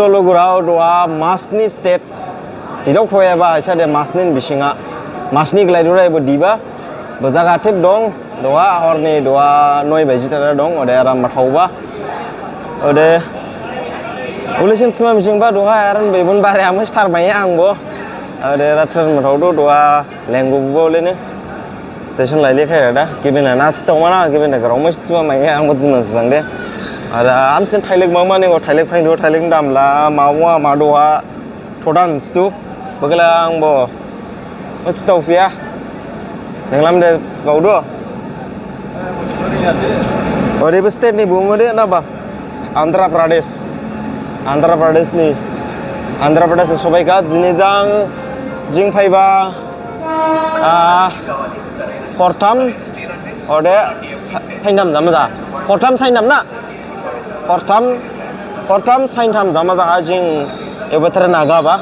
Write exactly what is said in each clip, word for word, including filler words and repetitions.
So lugurao, duha masni state. Didok thoyaba, aisa de masni bisinga. Masni glai durai bo diba. Bo jaga thip dong. Duha horni duha noi baji tara dong. Ode aram mathaoba. Ode ulisin sima bisingba duha aran bebun bare amus thar maya angbo. Ode ratran mathaodu duha lenggu bo lene. Station laile khaira da, gibin na nats tong mana, gibin na garong mas tsima mai, ang bo jima sang de. Ada am chen thailek mang mani, go thailek phain do, thailek dam la, ma wa, ma do ha, thodan stu, bagala ang bo, mas tau fia, nenglam de bau do. Ode bo state ni bumu de na ba, Andhra Pradesh, Andhra Pradesh ni, Andhra Pradesh sobai kha, jini jang, jing phaiba, Ah, hortham, ode sa-, saintham jama ja. Hortham saintham na? Hortham, hortham saintham jama ja ha jing ebo train ha gaba.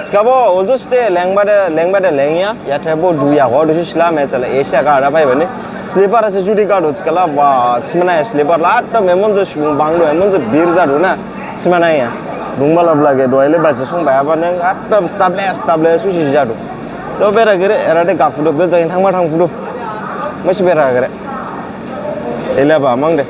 Sikabo, ojo ste lengba de, lengba de lengya, yathe bo duya, ho dusi sila me chala, Asia ga da phaiba ni. Sleeper ase judi ga do, sikala ba, simana sleeper la, to memon jo shibung bang do, memon jo bir ja do na, simana ya. Dungba labla ge, doile ba je song ba, aba neng, atta stable, stable, susi ja do. To bera gere, era de gafudo, bel jagin thangma thangfudo. Masi bera gere. Ele ba, mang de.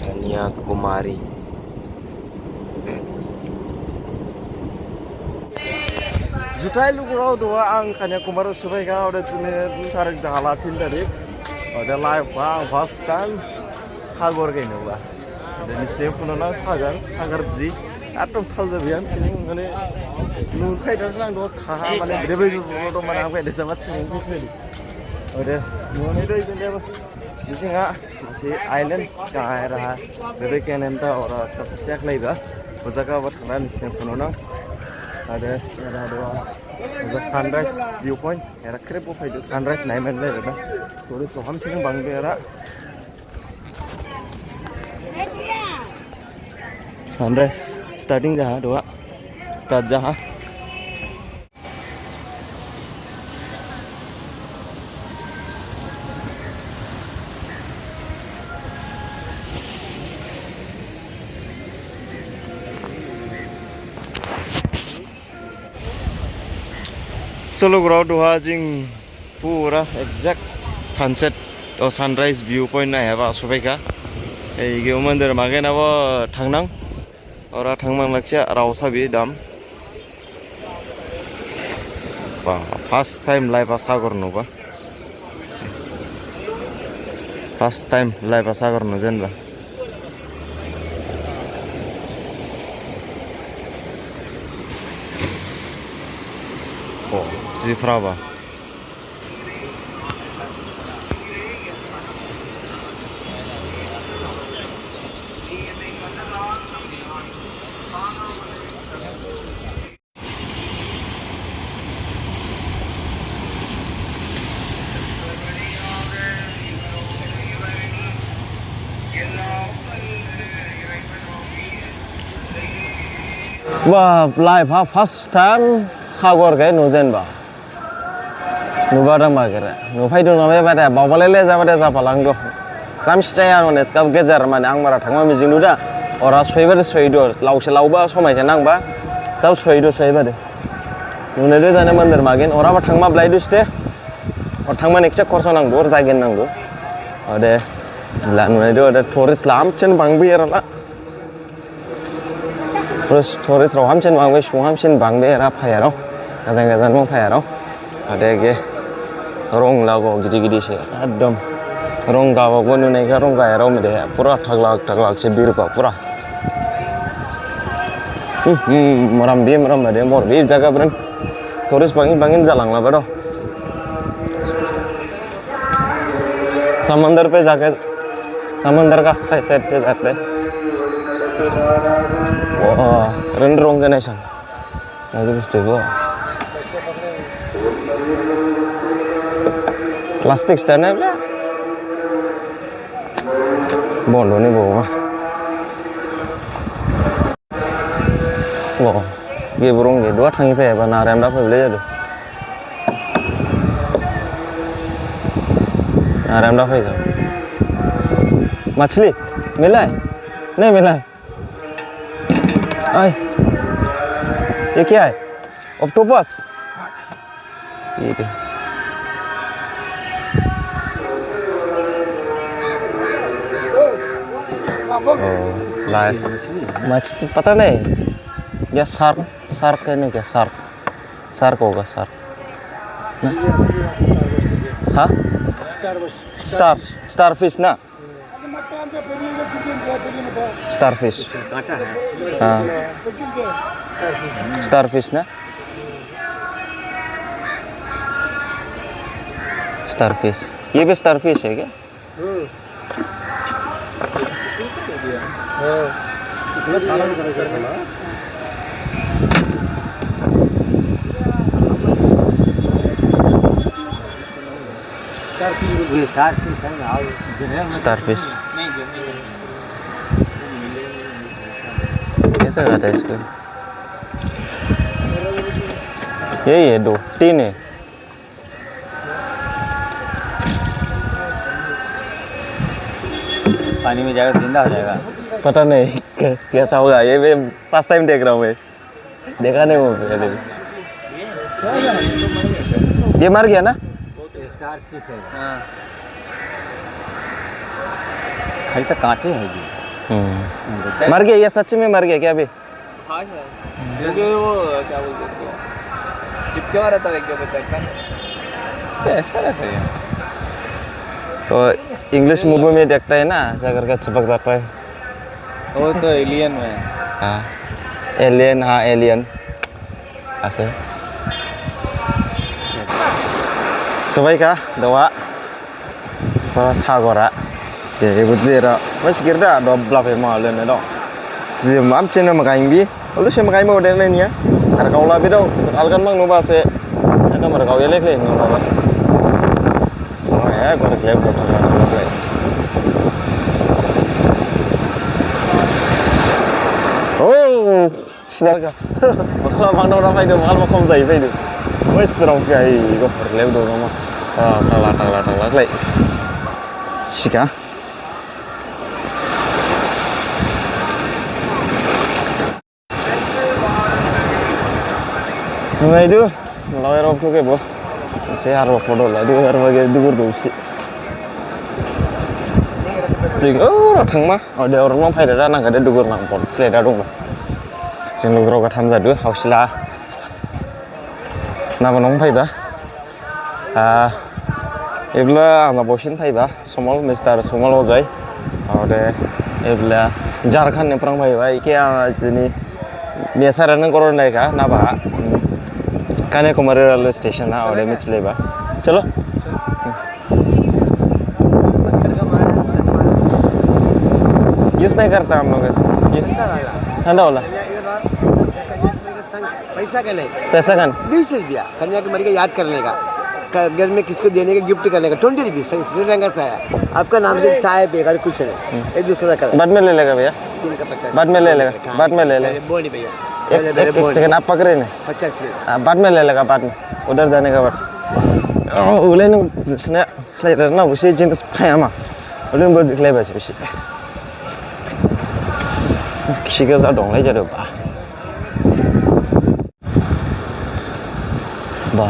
Kanyakumari. Juthai lugurao, duha ang Kanyakumari sophai kha, ode jini tarik jahala tin tarik. Ode life ha ang first time sagor khe nuba. Ode nisine phunu nang sagor, sagor ji. Atom thal jabi ang sining mane nun khai da nang duha kha mane bede bede jolo do mane ang khai da sama sining khe. Ode nun do ijin de ba. Ijin ha. Masi island, sky raha, bebe kenen ta ora tapasya khlaiba, o jaga bo thangna nisine phunu nang. Ade, era duha, ode sunrise view point, era khrip bo phaidu, sunrise naiman lai reda. Tourist so hamsining bangdu era. Sunrise starting jaha, duha, start jaha. So lugurao, duha jing pura exact sunset o sunrise view point naihaba sophai kha. Ei ge mandir magen abo thangnang. Ora thangmang laksa raosa bi dam. Ba, first time life ha sagor nuba. First time life ha sagor nu jenba. O, jiphraba. Ba, life ha first time sagor khe nujenba. Nuba dangba gere. Nuphaidu nubade bade, babalele jabade japhalangdu. Samsitaya none skab gejer mane ang mara thangma mijingdu da. Ora soibade soidu, laose laoba somai se nangba. Sab soidu soibade. Nunaidu jane mandir magin, oraba thangma blaidu ste. Or thangma nekse khorso nangdu, or jagen nangdu. Ode, jila nunaidu, ode tourist lamsin bangbi erala. Tourist, tourist rao hamsin bangbi, sung hamsin bangbi era phaiyarao. Gajan gajan bang phaiyarao. Ode ge rong lago gidi gidi se ekdom. Rong gabo bo nunai kha rong gayarao mide pura thaglak thaglak se birba pura. Hmm, hmm, moram bi, moram bade, mor bi jaga bren. Tourist bangin bangin jalang laba do. समंदर पे जाके, समंदर का side side से जाते हैं। वो, रेंड रोंग के नहीं सन। Nanti pasti gua. Plastik stand-nya bela. Bondo ni bawa. Wo, ge burung ge dua thanghi phe ba na rem da phe bela jadu. Na rem da phe ga. मछली मिला है? नहीं मिला है। आए, ये क्या है? ऑक्टोपस। ये दे। ओ, लाइव। मछली पता नहीं। या शार्क, शार्क है नहीं क्या? शार्क। शार्क होगा, शार्क। ना? हाँ? स्टार, स्टारफिश ना? स्टारफिश। हाँ। स्टारफिश ना? स्टारफिश। ये भी स्टारफिश है क्या? स्टारफिश। कैसे खाता है इसको? यही है, दो, तीन है। पानी में जाएगा, जिंदा हो जाएगा। पता नहीं कै-, कैसा होगा, ये मैं फर्स्ट टाइम देख रहा हूँ मैं। देखा नहीं वो कभी। ये मर गया ना? हाँ। खाली तो कांटे हैं जी। हम्म। मर गया, ये सच में मर गया क्या अभी? हाँ सर। क्योंकि वो क्या बोलते हैं उसको? चिपके हुआ रहता है एक जगह पे, ऐसा रहता है। तो इंग्लिश मूवी में देखता है ना, ऐसा करके चिपक जाता है। वो तो एलियन में है। हाँ, एलियन, हाँ, alien. Ase. Sobai kha, dawa. Para sagora. Ye, ibu jera. Mas girda, do blap he ma le ne do. Ji mam chene magang bi. Olu se magang mo de ne niya. Ar kaula bi do. Algan mang no ba se. Ada mar kau ye lek le no ba. Oh, ya, gua klep do. Oh. Bakal bangdao da phaidu, bakal ma khom jai phaidu. Oi, srong phai, go horlep do ma. Ah, tangla, tangla, tangla, khlai. Sika. Naidu, lawyer of to ke bo. Se aro photo la, du aro ge dugur do si. Jing, oh, ra thangma. Ode orno phaida da nang kade dugur nang pon sleda dong. Jing lugurao gatham jadu, hausila. Naba nong phaiba. Ah, ebla ang bosin phaiba, Sumal, Mister Sumal Ojoi. Ode ebla Jharkhand ni phrang phaiba, ike ang jini miyasa rana koron dai ka, naba. Kanyakumari railway station na, ode mitsleba. Chalo. Use नहीं करता हम लोग इसको। Use ठंडा वाला। पैसा का नहीं। पैसा का नहीं। बीस रुपया कन्याकुमारी का याद करने का। क-, घर में किसको देने का, गिफ्ट करने का। ट्वेंटी रुपीज, श्रीलंका से आया। आपका नाम से चाय पिएगा, कुछ नहीं। एक दूसरा का। बाद में ले लेगा भैया। बाद में ले लेगा। बाद में ले लेगा। बोली भैया। एक, एक, एक सेकंड आप पकड़े नहीं। पचास रुपये। हाँ, बाद में ले लेगा, बाद में। उधर जाने का बाद। ओ, उले नहीं, इसने, ले रहा ना, उसे जिन तो पाया मा। उले नहीं बोल जिकले बस, उसे। किसी का साथ डोंग ले जा रहे हो, बा। बा।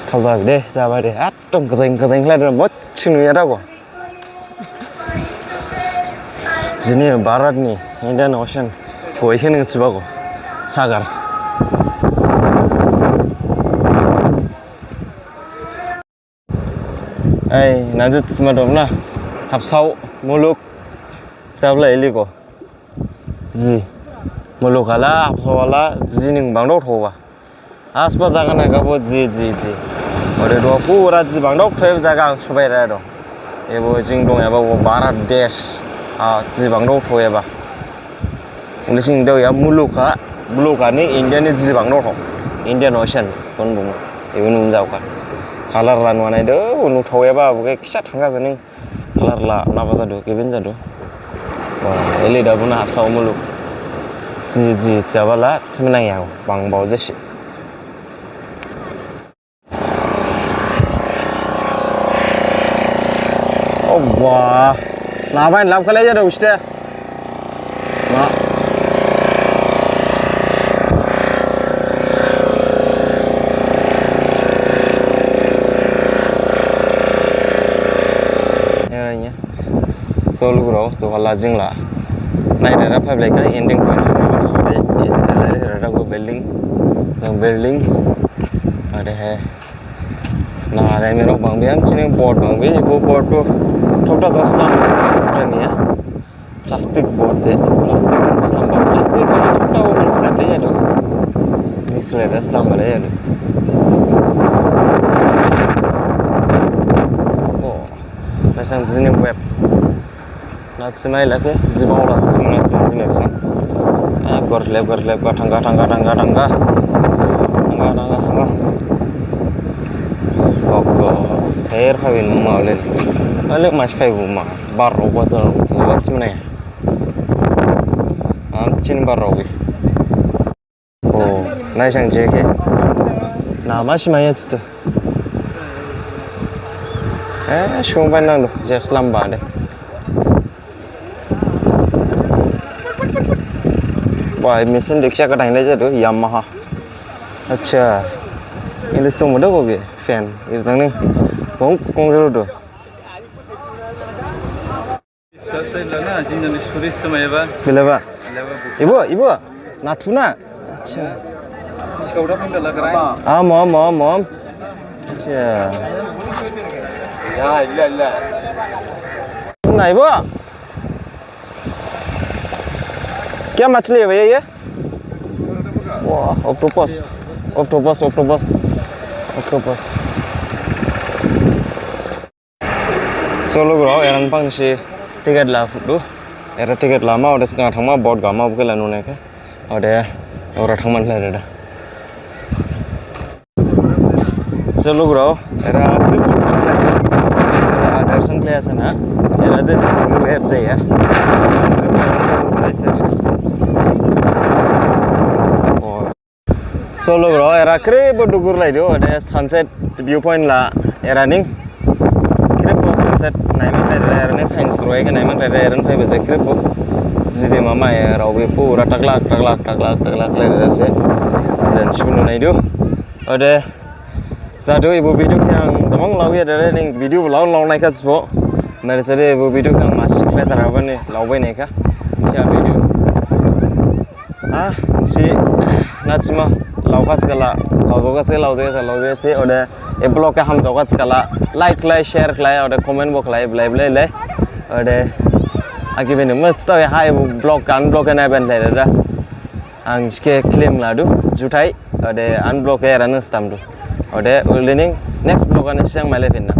थाल जा दे, जा बा दे। एकदम गजाइन, गजाइन ले रहा, मत छिनु यार को। Jini Bharat ni Indian Ocean bo ikhe ning thibago sagar. Ei, najit sima dong na, habsao muluk sabla eliko. Ji, muluk hala, habsao hala, ji ning bangdao thoba. Asba jaga na gabo ji, ji, ji. Ore do pura ji bangdao thoyaba jaga ang subai ra do. Ebo jing dong yaba bo Bharat desh. A ji bangdao thoyaba. Uli sing do ya muluk ha, muluk ha ni India ni ji bangdao tho. Indian Ocean kon bumo. Ebo nung jao ka. Color lan wanai do, unu thoyaba bo ke kisa thangka janing. Color la naba jadu, gibin jadu. Wah, eli da buna habsao muluk. Ji, ji, jabala, simenang ya, bang bau jasi. Oh, wah. Labain lab khalai jadu, uste. Ma. Eranya. So lugurao, to hala jingla. Nai dada public ka ending point. Isi dada dada ko building. Jang building. Ada he. Na, ada merok bang biam, sini board bang bi, bo board tu. Thokta jaslam. Thokta niya. Plastic board se, plastic slamba, plastic board thokta wo mix le ya do. Mix le da slamba le ya do. Oh, masang jini web. Na simai la ke, jibang la, jibang la, jibang, jibang, jibang. Ah, gor le, gor le, gor thangga, thangga, thangga, thangga. Thangga, thangga, thangga. Kok, kok. Her phaibin ma le. Ale mas phaibu ma. Bar rok ba jar, ba simne. Am chin bar rok bi. Oh, naisang je ke. Na ma simai ya tu. Eh, sung ban nang do, je slamba de. Wah, machine de kya kathang le jadu, Yamaha. Acha. English to modo ko ke fan. Ibu jang ni. Kong, kong jadu do. Bilaba. Ibu, ibu. Nathu na. Acha. Am, am, am, am. Acha. Na, ibu. Kya machli hai bhaiya ye? Wah, octopus. Octopus, octopus. Octopus. So lugurao, era ni pang si ticket la phudu. Era ticket lama, ode sgang thangma, board gama, bo khe la nunai khe. Ode, ora thangma lai reda. So lugurao, era trip, era darshan khlai ase na, era de app jaya. So lugurao, era khrip bo dugur laidu, ode sunset view point la era ning. Khrip bo sunset naiman laida, era ning science roi khe naiman laida, era ning phaiba se khrip bo. Jide mama era obi pura taklak, taklak, taklak, taklak laida se. Jide sunu naidu. Ode, jadu ebo video khe ang gabang laoya dada ning video lao lao naikha sbo. Mere jade ebo video khe ang masi khlai tharabani laobai naikha. Sia video. Ah, si, natsima, laokhas kala, laojokhas kala, laojokhas kala, laojokhas kala, ode, e vlog khe hamjaokhas kala, like khlai, share khlai, ode, comment bo khlai, blai, blai, blai. Ode, aki bini, mas tau ya, hai, vlog, unblock khe naiban lai, dada. Ang khe claim ladu, juthai, ode, unblock khe era nang stamdu. Ode, uli ning, next vlog ani siyang mailai phinna.